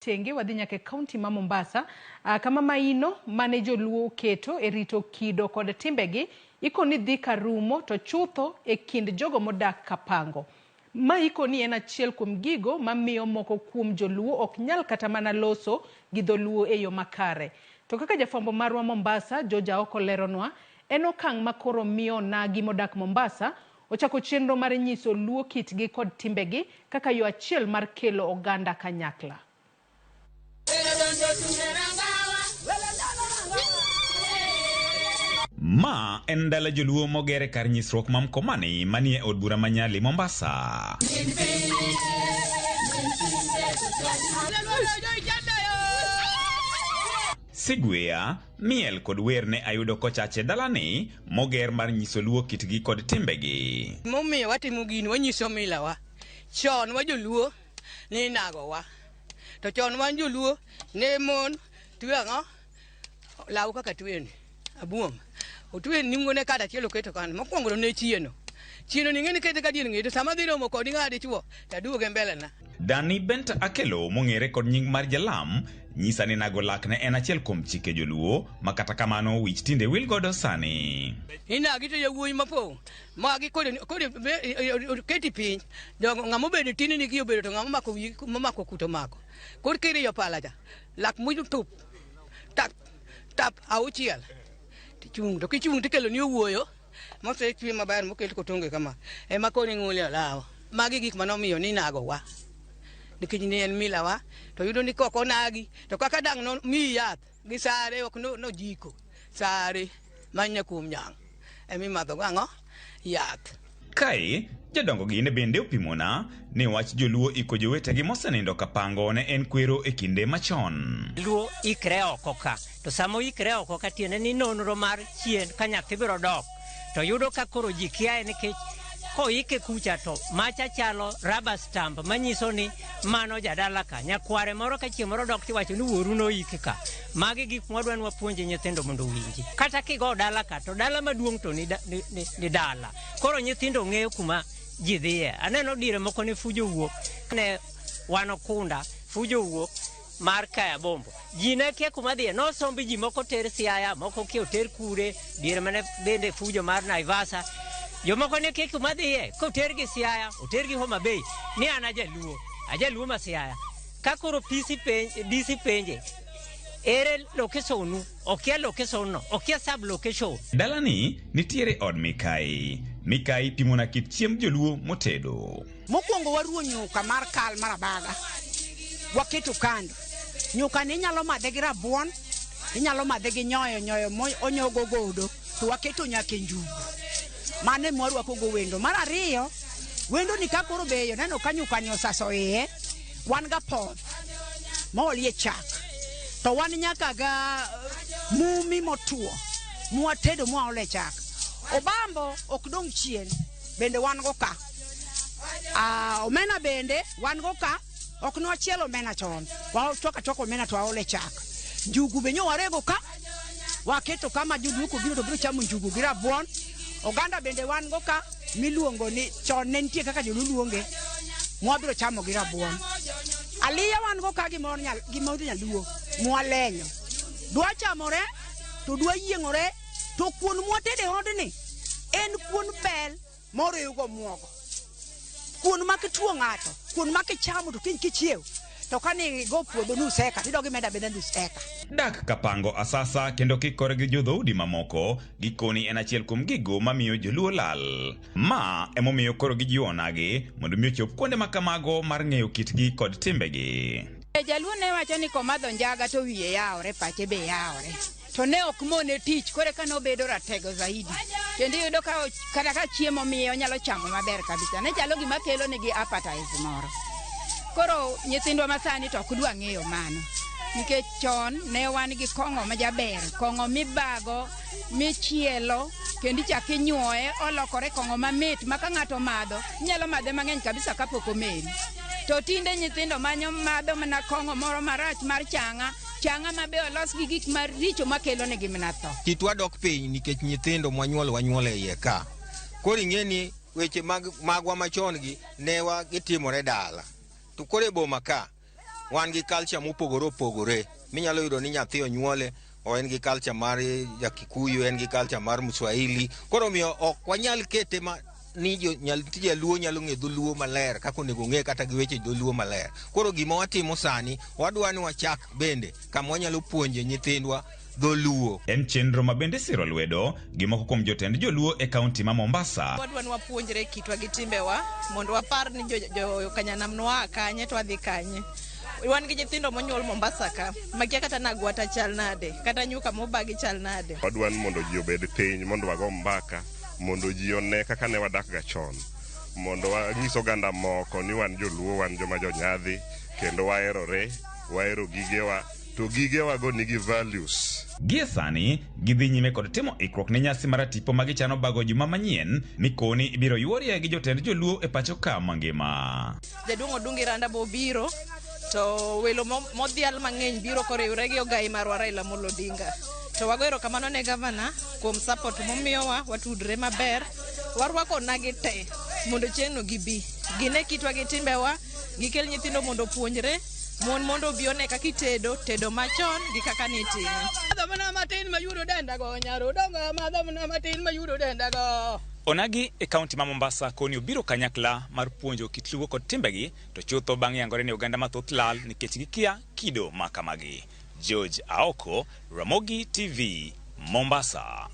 Tenge wadhi nyaka e kaunti ma Mombasa kama maino mane joluo oketo e rito kido kod timbegi ikoni dhi karumo to chutho e kind jogo modak Kapango. Ma ikoni en achiel kuom gigo mamiyo moko kuom joluo ok nyal kata mana loso gi dholuo e yo makare. To kaka jafwambo marwa Mombasa George Aoko leronwa, en okang' ma koro miyo onagi modak Mombasa ochako chenro mar nyiso Luo kitgi kod timbegi kaka yo achiel mar kelo oganda kanyakla. Ma en dala joluo moger e kar nyisruok ma Mkomani manie od bura ma Nyali, Mombasa. Sigweya, miel kod wer ne ayudo kochach e dalani moger mar nyiso Luo kitgi kod timbegi. Momiyo watimo gini, wanyiso milawa. Chon wa joluo ne inagowa. To chon wan joluo ne mon twe ang'o? Law kaka tweni, abuom. Otwe nungone kata achiel oketo kanyo. Mokwongo to ne chieno. Chieno ni ing'e ni kete ka dier ng'e to sama adhi romo kodi ng'a dichuo to aduoge mbele na. Dani Benta Akelo mong'ere kod nying mar Jalam nyisa ni nago lak ne en achiel kuom chike joluo ma kata kamano wich tinde wil godo sani. Inagi to yawuoyi mapong' magi koro koro keti piny jogo ng'ama obedo tinni gi obedo to ng'ama omako wiyi momako kut omako. Koro kiriyo pala cha lak much tup tap tap auchiel tichung' to kichung' tikelo ni owuoyo Mosechwe maber moket kotonge kama ema koro ing'ule olawo. Magi gik mane omiyo ni inagowa nikech ne en milawa to yudo ni kok onagi to kaka dang' nomiyi yath gi sare ok nojiko sare mar nyakuom nyang' ema imadho go ang'o yath. Kae, jodongo gin bende opimona ni wach joluo iko jowetegi mosenindo kapango ne en kwero e kinde machon. Luo ikre oko ka, to sama oikre oko ka tiende ni nonro mar chien ka nyathi biro dok to yudo ka koro ji kiaye nikech koike kucha to macha chalo rubber stamp manyiso ni mano jadala ka. Nyakware moro ka chieng' moro dok tiwacho ni wuoru noiki ka. Magi gik mwadwa ni wapuonje nyithindo mondo owinji. Kata kigo dala ka to dala maduong' to ni, ni, ni, ni dala. Koro nyithindo ng'eyo kuma ji dhiye. Aneno diere moko ne fujo wuok ne wan okunda fujo wuok mar Kaya Bombo. Ji ne kia kuma dhiye, nosomb ji moko ter Siaya, moko kia oter kure, diere mane bende fujo mar Naivasha. Jomoko ne kia kuma dhiye, kotergi Siaya, otergi Homa Bay, ni an ajaluo, ajaluo ma Siaya. Ka koro PC penj, DC penje, ere location nu? Okia location no, okia sub location. Dalani nitiere od Mikai. Mikai pimona kit chiemb joluo motedo. Mokwongo waruwo nyuka mar kal mar abaga, waketo kando. Nyuka ni inyalo madhe gi rabuon, inyalo madhe gi nyoyo nyoyo monyogo godo, to waketo nyaka e njugu. Mano ema warwako go wendo. Mar ariyo, wendo ni ka koro be oneno ka nyuka ni osaso iye, wan ga poth moolie chak. To wan nyaka ga mumi motuo mwatedo mwaole chak. Obambo ok dong' chien, bende wan go ka. Omena bende wan go ka, ok ne wachielo omena chon, wachwako achwaka omena to waole chak. Njugu be nyo warego ka, waketo ka ma joluo kobiro to biro chamo njugu gi rabuon. Oganda bende wan go ka miluongo ni chon ne nitie kaka joluo luonge, mwabiro chamo gi rabuon. Aliya wan go ka gi mor gi mor nyaluo mwalenyo. Dwa chamore to dwa yieng'ore to kuon mwatedo e odni en kuon bel moriwgo muogo. Kuon ma kituo ng'ato, kuon ma kichamo to kiny kichiew to kane igo puodho nus eka tidog imedo ameda nus eka. Dak kapango asasa kendo kikore gi jodhoudi mamoko gikoni en achiel kuom gigo mamiyo joluo lal. Ma emomiyo koro gijiwo onagi mondo mi ochop kuonde ma kamago mar ng'eyo kitgi kod timbegi. Jaluo ne wacho ni komadho njaga to wiye yawore, pache be yawore. To ne ok mone tich, koro eka nobedo ratego zaidi. Kendo iyudo ka kata ka chiemo miye onyalo chamo maber kabisa. Ne chalo gima kelo negi appetite moro. Koro nyithindwa masani to ok dwa ng'eyo mano. Nikech chon ne wan gi kong'o ma jaber, kong'o mibago, michielo, kendo ichak inyuoye, olokore kong'o mamit ma ka ng'ato omadho, inyalo madhe mang'eny kabisa kapok omeri. To tinde nyithindo manyo madho mana kong'o moro marach mar chang'a, chang'a ma be olos gi gik maricho makelo negi mana tho. Kitwa dok piny nikech nyithindo mwanyuolo wanyuolo e iye ka. Koro ing'e ni weche mag, magwa machon gi ne wa gitimore dala. To koro e boma ka Wan gi culture mopogore opogore minyalo yudo ni nyathi onyuole o en gi culture mar ja Kikuyu, en gi culture mar Mswahili. Koro omiyo ok wanyal kete ma ni jo nyathi jaluo nyalo ng'e dholuo maler kaka onego ong'e kata gi weche dholuo maler. Koro gima watimo sani, wadwa ni wachak bende kama wanyalo puonje nyithindwa dholuo. En chenro ma bende siro lwedo gi moko kuom jotend joluo e kaunti ma Mombasa. Wadwa ni wapuonjre kitwa gi timbewa mondo wapar ni jo kanyanam noa kanye to wadhi kanye. Wan gi nyithindo monyuol Mombasa ka makia kata nagwata chal nade kata nyuka mobagi chal nade. Wadwa ni mondo ji obed piny mondo wago mbaka mondo ji one kaka ne wadak ga chon mondo wanyis oganda moko ni wan joluo wan joma jonyadhi kendo waherore wahero gigewa to gigewago nigi values. Gie sani gidhi nyime kod timo ikruok ne nyasi mar tipo ma gichano bago juma manyien mikoni ibiro yuorie gi jotend joluo e pacho ka mangima. Jaduong' Odungi Randa bo biro to welo modhial mang'eny biro koriwre gi ogai marwa Raila Amolo Odinga. To wago erokamano ne gavana kuom support momiyowa watudre maber warwako onagi te mondo chieng'no gibi gine kitwa gi timbewa gikel nyithindo mondo opuonjre mon mondo obi one kaka itedo tedo machon gi kaka nitime. Madho mana matin mayudo dendago nyaro dongo madho mana matin mayudo dendago. Onagi e kaunti ma Mombasa koni obiro kanyakla mar puonjo kit luo kod timbegi to chutho bang' yangore ni oganda mathoth lal nikech gikia kido ma kamagi. George Aoko, Ramogi TV, Mombasa.